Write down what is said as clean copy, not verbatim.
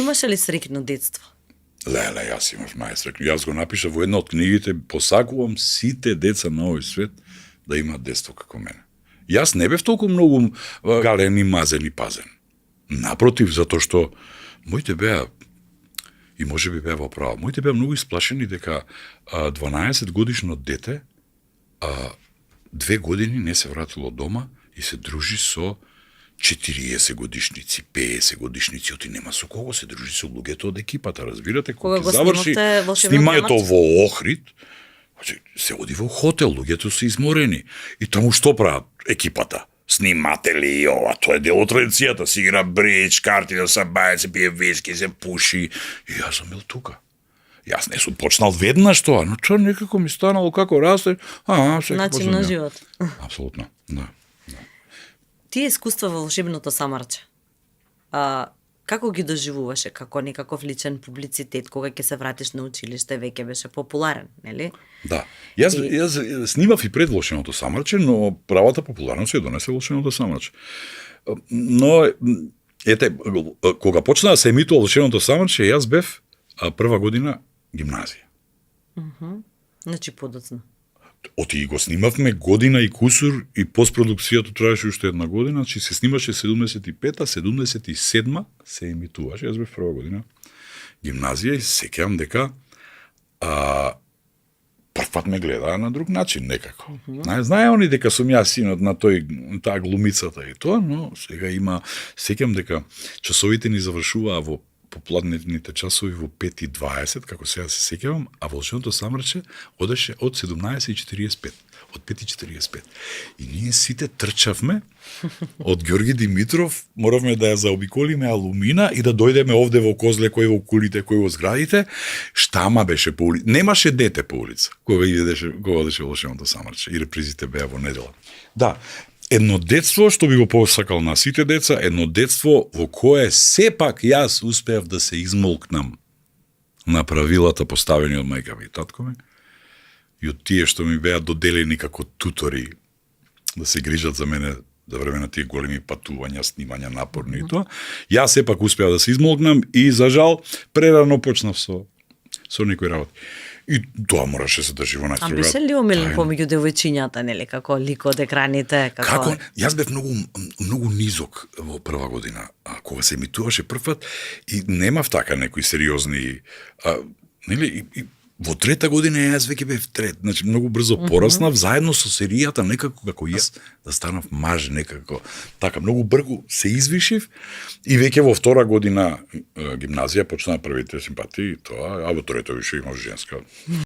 Имаше ли среќно детство? Леле, јас имав најсреќно. Јас го напишав во една од книгите, посакувам сите деца на овој свет да имаат детство како мене. Јас не бев толку многу гален и мазен и пазен. Напротив, затоа што моите беа, и може би беа во право, моите беа многу исплашени дека 12 годишно дете 2 години не се вратило дома и се дружи со 40 годишници, 50 годишници, оти нема со кого се дружи со луѓето од екипата, разбирате? Кога го заврши снимавте волшебниот снимањето јамач? во Охрид, се оди во хотел, луѓето се изморени. И таму што прават екипата? Сниматели и ова, тоа е дел од традицијата, се игра бридж, карти да се баје, се пие виски, се пуши. И јас сум бил тука. Јас не сум почнал веднаш тоа, но тоа некако ми станало како расте. Начин на живот. Апсолутно, да. Тие искуства во волшебното самарче. Како ги доживуваше? Како некаков личен публицитет, кога ќе се вратиш на училиште, веќе беше популарен, нели? Да. Јас снимав и пред волшебното самарче, но правата популарност ја донесе волшебното самарче. Но, ете, кога почна да се емитува волшебното самарче, јас бев прва година гимназија. Значи подоцна. Оти го снимавме година и кусур и постпродукцијата траеше уште една година, значи се снимаше 75-та, 77-ма се емитуваше, јас бев прва година гимназија и сеќавам дека првпат ме гледаа на друг начин некако. Знае они дека сум јас синот на таа глумицата и тоа, но сега има, сеќавам дека часовите ни завршуваа во попладневните часови во 5:20, како сега се сеќавам, а волшебното самарче одеше од 17:45, од 5:45. И ние сите трчавме од Ѓорги Димитров, моравме да ја заобиколиме Алумина и да дојдеме овде во Козле, кој во кулите, кој во зградите. Штама беше по улица. Немаше дете по улица, кога одеше волшебното самарче и репризите беа во недела. Да, едно детство што би го посакал на сите деца, едно детство во кое сепак јас успеав да се измолкнам на правилата поставени од мајка ми и татко ми и од тие што ми беа доделени како тутори да се грижат за мене за време на тие големи патувања, снимања напорни и тоа. Јас сепак успеав да се измолкнам и за жал прерано почнав со некои работи. И тоа мораше се држи во најстрога. А беше ли омилен помеѓу девојчињата, нели, како лик од екраните, Како? Јас бев многу низок во прва година, кога се емитуваше првпат и немав така некои сериозни, нели, и во трета година јас веќе бев трет, значи многу брзо пораснав заедно со серијата некако како јас да станав маж некако. Така многу брзо се извишив и веќе во втора година гимназија почнаа првите симпатии, тоа, а во трето више имав женска.